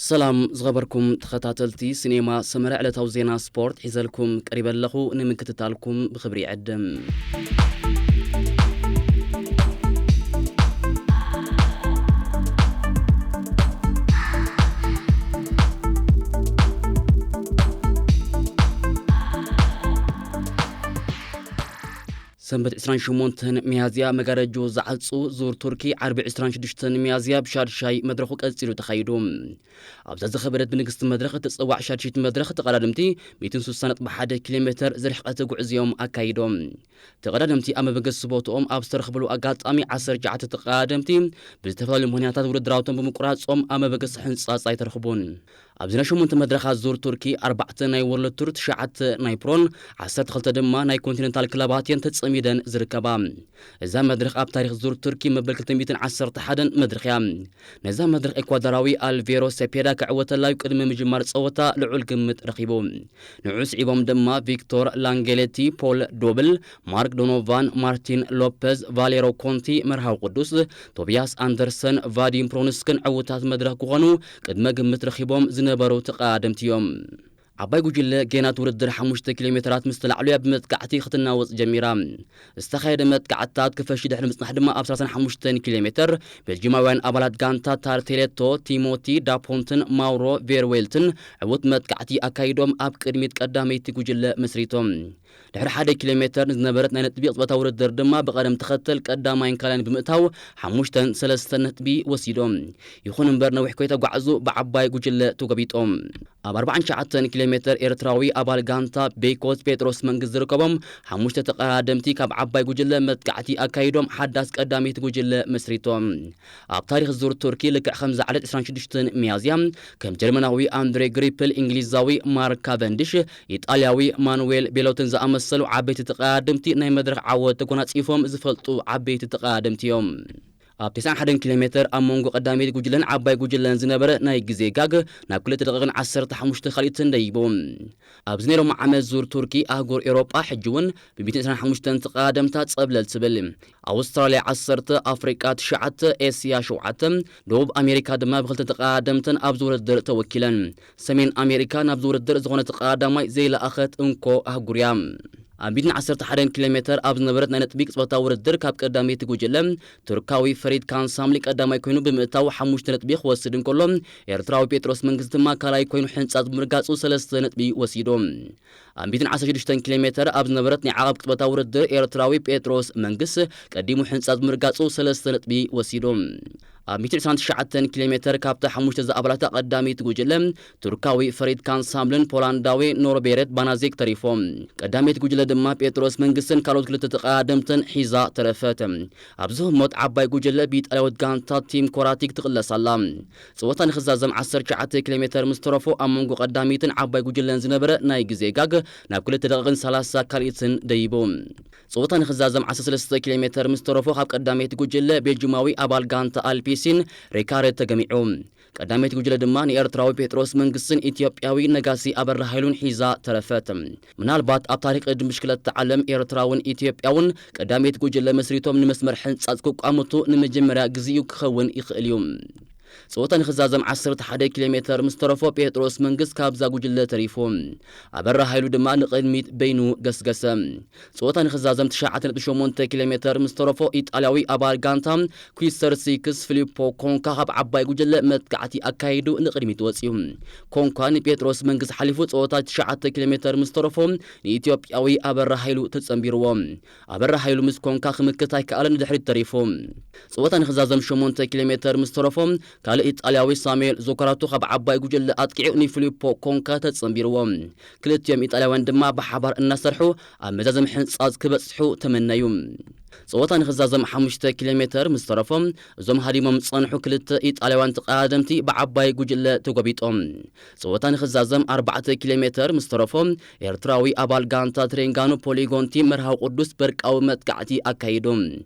ሰላም ዝኸበርኩም ተኸታተልቲ ሲኔማ ሰመረ፣ ዕለታዊ ዜና ስፖርት ሒዘልኩም ቀሪበ ኣለኹ። ንምክትታልኩም ብኽብሪ ይዕድም። ሰንበት ዕስራን ሸሞንተን ሚያዝያ መጋረጆ ዝዓጹ ዙር ቱርኪ ዓርቢ ዕስራን ሽዱሽተን ሚያዝያ ብሻድሻይ መድረኹ ቀጺሉ ተኻይዱ። ኣብዛ ዝኸበረት ብንግስቲ መድረኽ እትጽዋዕ ሻድሽይቲ መድረኽ ተቐዳደምቲ ሚእትን ስሳን ነጥቢ ሓደ ኪሎ ሜተር ዝርሕቐት ጉዕዝኦም ኣካይዶም። ተቐዳደምቲ ኣብ መበገሲ ቦትኦም ኣብ ዝተረኽብሉ ኣጋጣሚ ዓሰርተ ትሽዓተ ተቐዳደምቲ ብዝተፈላለዩ ምኽንያታት ውድድራቶም ብምቁራጾም ኣብ መበገሲ ሕንጻጽ ኣይተረኽቡን። ኣብዚ ናይ ሸሞንተ መድረኻት ዙር ቱርኪ ኣርባዕተ ናይ ወርልድ ቱር፣ ትሽዓተ ናይ ፕሮን፣ ዓሰርተ ክልተ ድማ ናይ ኮንቲነንታል ክለባት እየን ተጸሚደን ዝርከባ። እዛ መድረኽ ኣብ ታሪኽ ዙር ቱርኪ መበል ክልተ ሚእትን ዓሰርተ ሓደን መድረኽ እያ። ነዛ መድረኽ ኤኳዶራዊ ኣልቬሮ ሴፔዳ ክዕወተላ እዩ ቅድሚ ምጅማር ጸወታ ልዑል ግምት ረኺቡ። ንዑ ስዒቦም ድማ ቪክቶር ላንጌሌቲ፣ ፖል ዶብል፣ ማርክ ዶኖቫን፣ ማርቲን ሎፐዝ፣ ቫሌሮ ኮንቲ፣ መርሃዊ ቅዱስ፣ ቶቢያስ ኣንደርሰን፣ ቫዲም ፕሮንስክን ዕውታት መድረኽ ክኾኑ ቅድመ ግምት ረኺቦም ዝነበሩ ተቐዳደምቲ እዮም። ዓባይ ጉጅለ ጌናት ውድድር ሓሙሽተ ኪሎ ሜተራት ምስ ተላዕሉያ ብመጥቃዕቲ ክትናወጽ ጀሚራ። ዝተኻየደ መጥቃዕትታት ክፈሺ ድሕሪ ምጽናሕ ድማ ኣብ ሰላሳን ሓሙሽተን ኪሎ ሜተር ቤልጂማውያን ኣባላት ጋንታ ታርቴሌቶ፣ ቲሞቲ ዳፖንትን ማውሮ ቬርዌልትን ዕዉት መጥቃዕቲ ኣካይዶም ኣብ ቅድሚት ቀዳመይቲ ጉጅለ መስሪቶም። ድሕሪ ሓደ ኪሎ ሜተር ንዝነበረት ናይ ነጥቢ ቅጽበታዊ ውድድር ድማ ብቐደም ተኸተል ቀዳማይን ካልኣይን ብምእታው ሓሙሽተን ሰለስተን ነጥቢ ወሲዶም። ይኹን እምበር ነዊሕ ከይተጓዕዙ ብዓባይ ጉጅለ ተጎቢጦም። ኣብ ኣርባዓን ትሽዓተን ኪሎ ሜተር ኤርትራዊ ኣባል ጋንታ ቤኮት ጴጥሮስ መንግስት ዝርከቦም ሓሙሽተ ተቐዳደምቲ ካብ ዓባይ ጉጅለ መጥቃዕቲ ኣካይዶም ሓዳስ ቀዳመይቲ ጉጅለ መስሪቶም። ኣብ ታሪኽ ዙር ቱርኪ ልክዕ ከምዚ ዓለት ዕስራን ሽዱሽተን ሚያዝያ ከም ጀርመናዊ ኣንድሬ ግሪፕል፣ እንግሊዛዊ ማርክ ካቨንዲሽ፣ ኢጣልያዊ ማኑዌል ቤሎትን ዝኣመሰሉ ዓበይቲ ተቐዳደምቲ ናይ መድረኽ ዓወት ተጎናጺፎም ዝፈልጡ ዓበይቲ ተቐዳደምቲ እዮም። ኣብ ተስዓን ሓደን ኪሎ ሜተር ኣብ መንጎ ቀዳመይቲ ጉጅለን ዓባይ ጉጅለን ዝነበረ ናይ ግዜ ጋግ ናብ ክልተ ደቂቕን ዓሰርተ ሓሙሽተ ካልኢትን ደይቡ። ኣብዚ ናይ ሎሚ ዓመት ዙር ቱርኪ ኣህጉር ኤውሮጳ ሕጂ እውን ብ ሚእትን ዕስራን ሓሙሽተን ተቐዳደምታ ጸብለል ትብል። ኣውስትራልያ ዓሰርተ፣ ኣፍሪቃ ትሽዓተ፣ ኤስያ ሸውዓተ፣ ደቡብ ኣሜሪካ ድማ ብክልተ ተቐዳደምተን ኣብዚ ውድድር ተወኪለን። ሰሜን ኣሜሪካ ናብዚ ውድድር ዝኾነ ተቐዳዳማይ ዘይለኣኸት እንኮ ኣህጉር እያ። ኣብ ሚእትን ዓሰርተ ሓደን ኪሎ ሜተር ኣብ ዝነበረት ናይ ነጥቢ ቅጽበታዊ ውድድር ካብ ቀዳመይቲ ጉጅለ ቱርካዊ ፈሪድ ካንሳምሊ ቀዳማይ ኮይኑ ብምእታው ሓሙሽተ ነጥቢ ክወስድ እንከሎ፣ ኤርትራዊ ጴጥሮስ መንግስት ድማ ካልኣይ ኮይኑ ሕንጻጽ ብምርጋጹ ሰለስተ ነጥቢ ወሲዱ። ኣብ ሚእትን ዓሰርተ ሽዱሽተን ኪሎ ሜተር ኣብ ዝነበረት ናይ ዓቐብ ቅጽበታዊ ውድድር ኤርትራዊ ጴጥሮስ መንግስ ቀዲሙ ሕንጻጽ ብምርጋጹ ሰለስተ ነጥቢ ወሲዱ። ኣብ ሚእትን ዕስራን ትሽዓተን ኪሎ ሜተር ካብታ ሓሙሽተ ዝኣባላታ ቀዳመይቲ ጉጅለ ቱርካዊ ፈሪድ ካንሳምልን ፖላንዳዊ ኖርቤርት ባናዚክ ተሪፎም። ቀዳመይቲ ጉጅለ ድማ ጴጥሮስ መንግስትን ካልኦት ክልተ ተቐዳደምትን ሒዛ ተረፈት። ኣብዚ ህሞት ዓባይ ጉጅለ ብኢጣልያዊት ጋንታ ቲም ኮራቲክ ትቕለስ ኣላ። ጸወታ ንኽዛዘም ዓሰርተ ትሽዓተ ኪሎ ሜተር ምስ ተረፎ ኣብ መንጎ ቀዳመይትን ዓባይ ጉጅለን ዝነበረ ናይ ግዜ ጋግ ናብ ክልተ ደቂቕን ሰላሳ ካልኢትን ደይቡ። ጸወታ ንኽዛዘም ዓሰርተ ሰለስተ ኪሎ ሜተር ምስ ተረፎ ካብ ቀዳመይቲ ጉጅለ ቤልጂማዊ ኣባል ጋንታ ኣልፒሲን ሪካርድ ተገሚዑ። ቀዳመይቲ ጉጅለ ድማ ንኤርትራዊ ጴጥሮስ መንግስትን ኢትዮጵያዊ ነጋሲ ኣበራ ሃይሉን ሒዛ ተረፈት። ምናልባት ኣብ ታሪኽ ቅድድም ብሽክለታ ዓለም ኤርትራውን ኢትዮጵያውን ቀዳመይቲ ጉጅለ መስሪቶም ንመስመር ሕንጻጽ ክቋመቱ ንመጀመርያ ግዜኡ ክኸውን ይኽእል እዩ። ጸወታ ንኽዛዘም ዓሰርተ ሓደ ኪሎ ሜተር ምስ ተረፎ ጴጥሮስ መንግስት ካብዛ ጉጅለ ተሪፉ። ኣበራ ሃይሉ ድማ ንቕድሚት በይኑ ገስገሰ። ጸወታ ንኽዛዘም ትሽዓተ ነጥቢ ሸሞንተ ኪሎ ሜተር ምስ ተረፎ ኢጣልያዊ ኣባል ጋንታ ኩዊስተር ሲክስ ፊሊፖ ኮንካ ካብ ዓባይ ጉጅለ መጥቃዕቲ ኣካይዱ ንቕድሚት ወጺኡ። ኮንካ ንጴጥሮስ መንግስት ሓሊፉ ጸወታ ትሽዓተ ኪሎ ሜተር ምስ ተረፎ ንኢትዮጵያዊ ኣበራ ሃይሉ ተጸንቢርዎ። ኣበራ ሃይሉ ምስ ኮንካ ክምክት ኣይከኣለን፣ ንድሕሪት ተሪፉ። ጸወታ ንኽዛዘም ሸሞንተ ኪሎ ሜተር ምስ ተረፎ ካልእ ኢጣልያዊ ሳሙኤል ዞኮራቶ ካብ ዓባይ ጉጅለ ኣጥቂዑ ንፊሊፖ ኮንካ ተጸንቢርዎ። ክልቲኦም ኢጣልያውያን ድማ ብሓባር እናሰርሑ ኣብ መዛዘሚ ሕንጻጽ ክበጽሑ ተመነዩ። ጸወታ ንኽዛዘም ሓሙሽተ ኪሎ ሜተር ምስ ተረፎ እዞም ሃዲሞም ዝጸንሑ ክልተ ኢጣልያውያን ተቐዳደምቲ ብዓባይ ጉጅለ ተጎቢጦም። ጸወታ ንኽዛዘም ኣርባዕተ ኪሎ ሜተር ምስ ተረፎ ኤርትራዊ ኣባል ጋንታ ትሬንጋኑ ፖሊጎን ቲም መርሃዊ ቅዱስ በርቃዊ መጥቃዕቲ ኣካይዱ።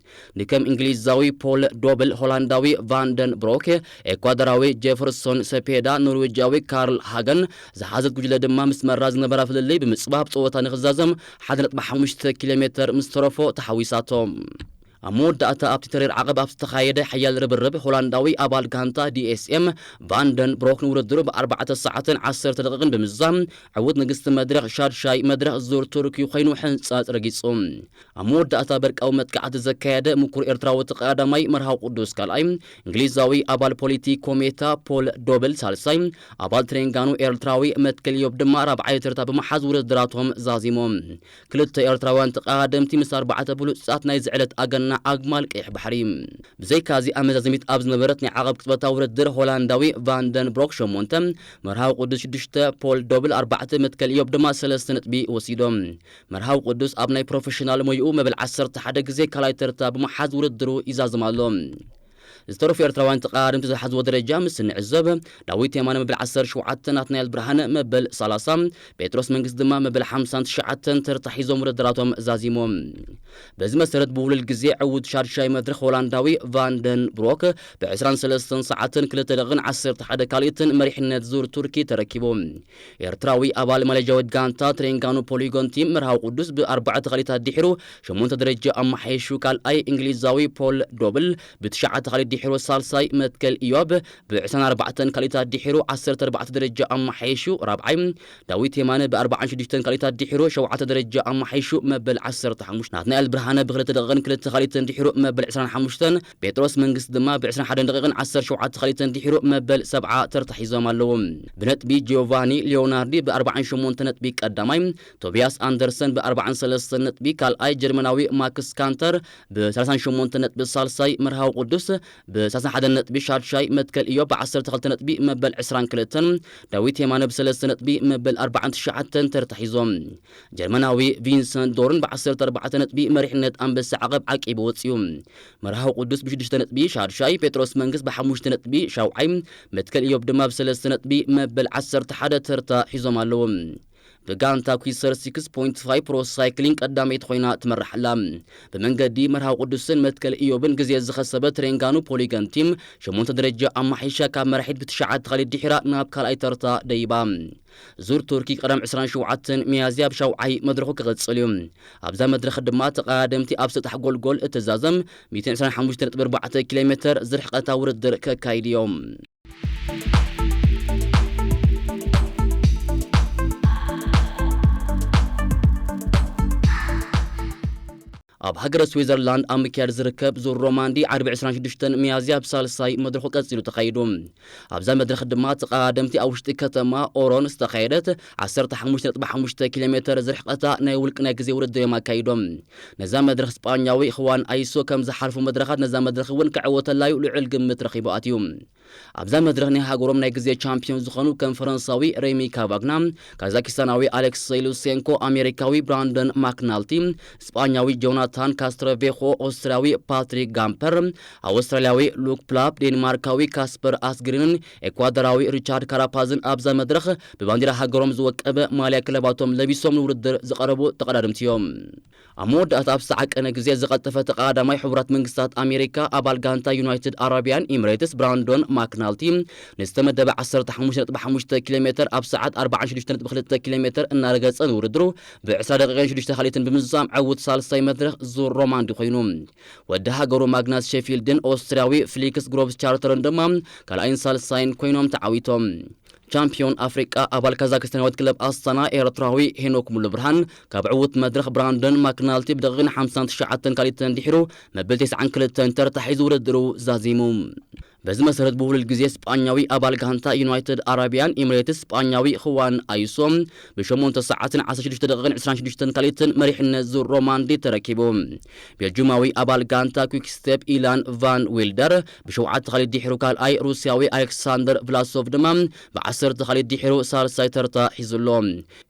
ንከም እንግሊዛዊ ፖል ዶብል፣ ሆላንዳዊ ቫንደን ብሮክ፣ ኤኳዶራዊ ጄፈርሶን ሰፔዳ፣ ኖርዌጃዊ ካርል ሃገን ዝሓዘት ጉጅለ ድማ ምስ መራ ዝነበራ ፍልልይ ብምጽባብ ጸወታ ንኽዛዘም ሓደ ነጥቢ ሓሙሽተ ኪሎ ሜተር ምስ ተረፎ ተሓዊሳቶ። ኣብ መወዳእታ ኣብቲ ተሪር ዓቐብ ኣብ ዝተኻየደ ሓያል ርብርብ፣ ሆላንዳዊ ኣባል ጋንታ ዲ ኤስ ኤም ቫንደን ብሮክ ንውድድሩ ብኣርባዕተ ሰዓትን ዓሰርተ ደቂቕን ብምዝዛም ዕዉት ንግስቲ መድረኽ ሻድሻይ መድረኽ ዙር ቱርኪ ኮይኑ ሕንጻጽ ረጊጹ። ኣብ መወዳእታ በርቃዊ መጥቃዕቲ ዘካየደ ምኩር ኤርትራዊ ተቐዳዳማይ መርሃዊ ቅዱስ ካልኣይ፣ እንግሊዛዊ ኣባል ፖሊቲ ኮሜታ ፖል ዶብል ሳልሳይ፣ ኣባል ትሬንጋኑ ኤርትራዊ መትከል ዮብ ድማ ራብዓይ ተርታ ብምሓዝ ውድድራቶም ዛዚሞም። ክልተ ኤርትራውያን ተቐዳደምቲ ምስ ኣርባዕተ ብሉጻት ናይዚ ዕለት ኣገና ኣግማል ቀይሕ ባሕሪ። ብዘይካዚ ኣብ መዛዘሚት ኣብ ዝነበረት ናይ ዓቐብ ቅጽበታዊ ውድድር ሆላንዳዊ ቫንደን ብሮክ ሸሞንተ፣ መርሃዊ ቅዱስ ሽዱሽተ፣ ፖል ዶብል ኣርባዕተ፣ መትከል ዮብ ድማ ሰለስተ ነጥቢ ወሲዶም። መርሃዊ ቅዱስ ኣብ ናይ ፕሮፌሽናል ሞይኡ መበል ዓሰርተ ሓደ ግዜ ካልኣይ ተርታ ብምሓዝ ውድድሩ ይዛዝም ኣሎ። ዝተረፉ ኤርትራውያን ተቐዳደምቲ ዝሓዝዎ ደረጃ ምስ እንዕዘብ፣ ዳዊት የማነ መበል ዓሰርተ ሸውዓተ፣ ናትናኤል ብርሃነ መበል ሰላሳ፣ ጴጥሮስ መንግስት ድማ መበል ሓምሳን ትሽዓተን ተርታ ሒዞም ውድድራቶም ዛዚሞም። በዚ መሰረት ብውሉል ግዜ ዕዉት ሻድሻይ መድረኽ ሆላንዳዊ ቫንደን ብሮክ ብ ዕስራን ሰለስተን ሰዓትን ክልተ ደቂቕን ዓሰርተ ሓደ ካልኢትን መሪሕነት ዙር ቱርኪ ተረኪቡ። ኤርትራዊ ኣባል ማሌዥያዊት ጋንታ ትሬንጋኑ ፖሊጎን ቲም መርሃዊ ቅዱስ ብኣርባዕተ ካልኢታት ድሒሩ ሸሞንተ ደረጃ ኣመሓይሹ ካልኣይ፣ እንግሊዛዊ ፖል ዶብል ብትሽዓተ ካልኢት ድሒሩ ሳልሳይ፣ መትከል ኢዮብ ብዕስራን ኣርባዕተን ካልኢታት ድሒሩ ዓሰርተ ኣርባዕተ ደረጃ ኣመሓይሹ ራብዓይ፣ ዳዊት የማነ ብኣርባዓን ሽዱሽተን ካልኢታት ድሒሩ ሸውዓተ ደረጃ ኣመሓይሹ መበል ዓሰርተ ሓሙሽተ፣ ናትናኤል ብርሃነ ብክልተ ደቂቕን ክልተ ካልኢትን ድሒሩ መበል ዕስራን ሓሙሽተን፣ ጴጥሮስ መንግስት ድማ ብዕስራን ሓደን ደቂቕን ዓሰርተ ሸውዓተ ካልኢትን ድሒሩ መበል ሰብዓ ተርታ ሒዞም ኣለዉ። ብነጥቢ ጂዮቫኒ ሊዮናርዲ ብኣርባዓን ሸሞንተ ነጥቢ ቀዳማይ፣ ቶቢያስ ኣንደርሰን ብኣርባዓን ሰለስተን ነጥቢ ካልኣይ፣ ጀርመናዊ ማክስ ካንተር ብሰላሳን ሸሞንተ ነጥቢ ሳልሳይ፣ መርሃዊ ቅዱስ ብሰላሳን ሓደን ነጥቢ ሻድሻይ፣ መትከል ኢዮብ ብዓሰርተ ክልተ ነጥቢ መበል ዕስራን ክልተን፣ ዳዊት የማነ ብሰለስተ ነጥቢ መበል ኣርባዓን ትሽዓተን ተርታ ሒዞም። ጀርመናዊ ቪንሰንት ዶርን ብዓሰርተ ኣርባዕተ ነጥቢ መሪሕነት ኣንበሳ ዓቐብ ዓቂቡ ወጺኡ። መርሃዊ ቅዱስ ብሽዱሽተ ነጥቢ ሻድሻይ፣ ጴጥሮስ መንግስት ብሓሙሽተ ነጥቢ ሻውዓይ፣ መትከል ኢዮብ ድማ ብሰለስተ ነጥቢ መበል ዓሰርተ ሓደ ተርታ ሒዞም ኣለዉ። ብጋንታ ኲሰር ሲክስ ፖይንት ፋይቭ ፕሮ ሳይክሊንግ ቀዳመይቲ ኮይና ትመርሕ ኣላ። ብመንገዲ መርሃዊ ቅዱስን መትከል ኢዮብን ግዜ ዝኸሰበት ትሬንጋኑ ፖሊገን ቲም ሸሞንተ ደረጃ ኣማሒሻ ካብ መራሒት ብትሽዓተ ካልኢት ድሒራ ናብ ካልኣይ ተርታ ደይባ። ዙር ቱርኪ ቀዳም ዕስራን ሸውዓተን ሚያዝያ ብሻውዓይ መድረኹ ክቕጽል እዩ። ኣብዛ መድረኽ ድማ ተቐዳደምቲ ኣብ ሰጣሕ ጎልጎል እተዛዘም ሚእትን ዕስራን ሓሙሽተ ነጥቢ ኣርባዕተ ኪሎ ሜተር ዝርሕቐታ ውድድር ከካይዱ እዮም። ኣብ ሃገረ ስዊዘርላንድ ኣብ ምክያድ ዝርከብ ዙር ሮማንዲ ዓርቢ ዕስራን ሽዱሽተን ሚያዝያ ኣብ ሳልሳይ መድረኹ ቀጺሉ ተኻይዱ። ኣብዛ መድረኽ ድማ ተቐዳደምቲ ኣብ ውሽጢ ከተማ ኦሮን ዝተኻየደት ዓሰርተ ሓሙሽተ ነጥቢ ሓሙሽተ ኪሎ ሜተር ዝርሕቐታ ናይ ውልቂ ናይ ግዜ ውድድር እዮም ኣካይዶም። ነዛ መድረኽ ስጳኛዊ ኽዋን ኣይሶ ከም ዝሓልፉ መድረኻት ነዛ መድረኽ እውን ክዕወተላ እዩ ልዑል ግምት ረኺቡ ኣትዩ። ኣብዛ መድረኽ ናይ ሃገሮም ናይ ግዜ ቻምፒዮን ዝኾኑ ከም ፈረንሳዊ ሬሚ ካቫግና፣ ካዛኪስታናዊ ኣሌክሰይ ሉሴንኮ፣ ኣሜሪካዊ ብራንደን ማክናልቲ፣ ስጳኛዊ ጆናታን ካስትረቬኾ፣ ኦስትሪያዊ ፓትሪክ ጋምፐር፣ ኣውስትራሊያዊ ሉክ ፕላፕ፣ ዴንማርካዊ ካስፐር ኣስግሪንን ኤኳዶራዊ ሪቻርድ ካራፓዝን ኣብዛ መድረኽ ብባንዲራ ሃገሮም ዝወቀበ ማልያ ክለባቶም ለቢሶም ንውድድር ዝቐረቡ ተቐዳደምቲ እዮም። ኣብ መወዳእታ ኣብ ዝተዓቀነ ግዜ ዝቐልጠፈ ተቐዳዳማይ ሕቡራት መንግስታት ኣሜሪካ ኣባል ጋንታ ዩናይትድ ኣረቢያን ኢሚሬትስ ብራንዶን ማክናልቲ ንዝተመደበ ዓሰርተ ሓሙሽተ ነጥቢ ሓሙሽተ ኪሎ ሜተር ኣብ ሰዓት ኣርባዓን ሽዱሽተ ነጥቢ ክልተ ኪሎ ሜተር እናረገጸ ንውድድሩ ብዕስራ ደቂቕን ሽዱሽተ ካልኢትን ብምዝዛም ዕዉት ሳልሳይ መድረኽ ዙር ሮማንዲ ኮይኑ። ወዲ ሃገሩ ማግናስ ሼፊልድን ኦስትሪያዊ ፍሊክስ ግሮቭስ ቻርተርን ድማ ካልኣይን ሳልሳይን ኮይኖም ተዓዊቶም። ቻምፒዮን ኣፍሪቃ ኣባል ካዛክስታናዊት ክለብ ኣስታና ኤርትራዊ ሄኖክ ሙሉብርሃን ካብ ዕዉት መድረኽ ብራንደን ማክናልቲ ብደቂቕን ሓምሳን ትሽዓተን ካልኢትን ድሒሩ መበል ተስዓን ክልተን ተርታ ሒዙ ውድድሩ ዛዚሙ። በዚ መሰረት ብውሉል ግዜ ስጳኛዊ ኣባል ጋንታ ዩናይትድ ኣረቢያን ኢሚሬትስ ስጳኛዊ ኽዋን ኣይሶ ብሸሞንተ ሰዓትን ዓሰርተ ሽዱሽተ ደቂቕን ዕስራን ሽዱሽተን ካልኢትን መሪሕነት ዙር ሮማንዲ ተረኪቡ። ቤልጁማዊ ኣባል ጋንታ ኩክ ስቴፕ ኢላን ቫን ዊልደር ብሸውዓተ ካልኢት ድሒሩ ካልኣይ፣ ሩስያዊ ኣሌክሳንደር ቭላሶቭ ድማ ብዓሰርተ ካልኢት ድሒሩ ሳልሳይ ተርታ ሒዙ ኣሎ።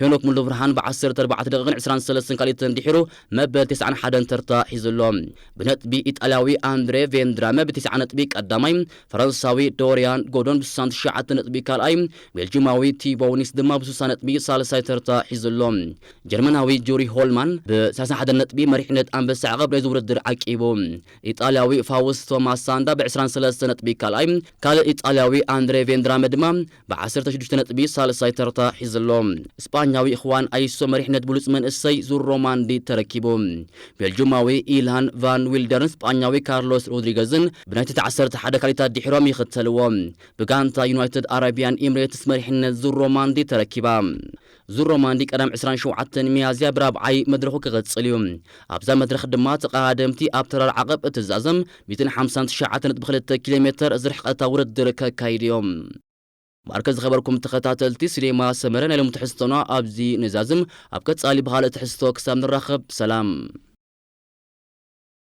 ሄኖክ ሙሉብርሃን ብዓሰርተ ኣርባዕተ ደቂቕን ዕስራን ሰለስተን ካልኢትን ድሒሩ መበል ተስዓን ሓደን ተርታ ሒዙ ኣሎ። ብነጥቢ ኢጣልያዊ ኣንድሬ ቬንድራመ ብተስዓ ነጥቢ ቀዳማይ፣ ፈረንሳዊ ዶሪያን ጎዶን ብ69 ነጥቢ ካልኣይ፣ ቤልጂማዊ ቲቦ ኒስ ድማ ብ60 ነጥቢ ሳልሳይ ተርታ ሒዙ ኣሎ። ጀርመናዊ ጁሪ ሆልማን ብ31 ነጥቢ መሪሕነት ኣንበሳ ዓቐብ ናይዚ ውድድር ዓቂቡ። ኢጣልያዊ ፋውስቶ ማሳንዳ ብ23 ነጥቢ ካልኣይ፣ ካልእ ኢጣልያዊ ኣንድሬ ቬንድራመ ድማ ብ16 ነጥቢ ሳልሳይ ተርታ ሒዙ ኣሎ። ስጳኛዊ ኽዋን ኣይሶ መሪሕነት ብሉጽ መንእሰይ ዙር ሮማንዲ ተረኪቡ። ቤልጁማዊ ኢልሃን ቫን ዊልደርን ስጳኛዊ ካርሎስ ሮድሪገዝን ብናይ ዓሰርተ ሓደ ካሊታት ድሒሮም ይኽተልዎ። ብጋንታ ዩናይትድ ኣረቢያን ኢምሬትስ መሪሕነት ዙር ሮማንዲ ተረኪባ። ዙር ሮማንዲ ቀዳም 27 ሚያዝያ ብራብዓይ መድረኹ ክቕጽል እዩ። ኣብዛ መድረኽ ድማ ተቐዳደምቲ ኣብ ተራር ዓቐብ እትዛዘም 159.2 ኪሎ ሜትር ዝርሕቐታ ውድድር ከካይድ እዮም። ማርከ ዝኸበርኩም ተኸታተልቲ፣ ሲኔማ ሰመረ ናይ ሎም ትሕዝቶና ኣብዚ ንዛዝም። ኣብ ቀጻሊ ብኻልእ ትሕዝቶ ክሳብ ንራኸብ ሰላም።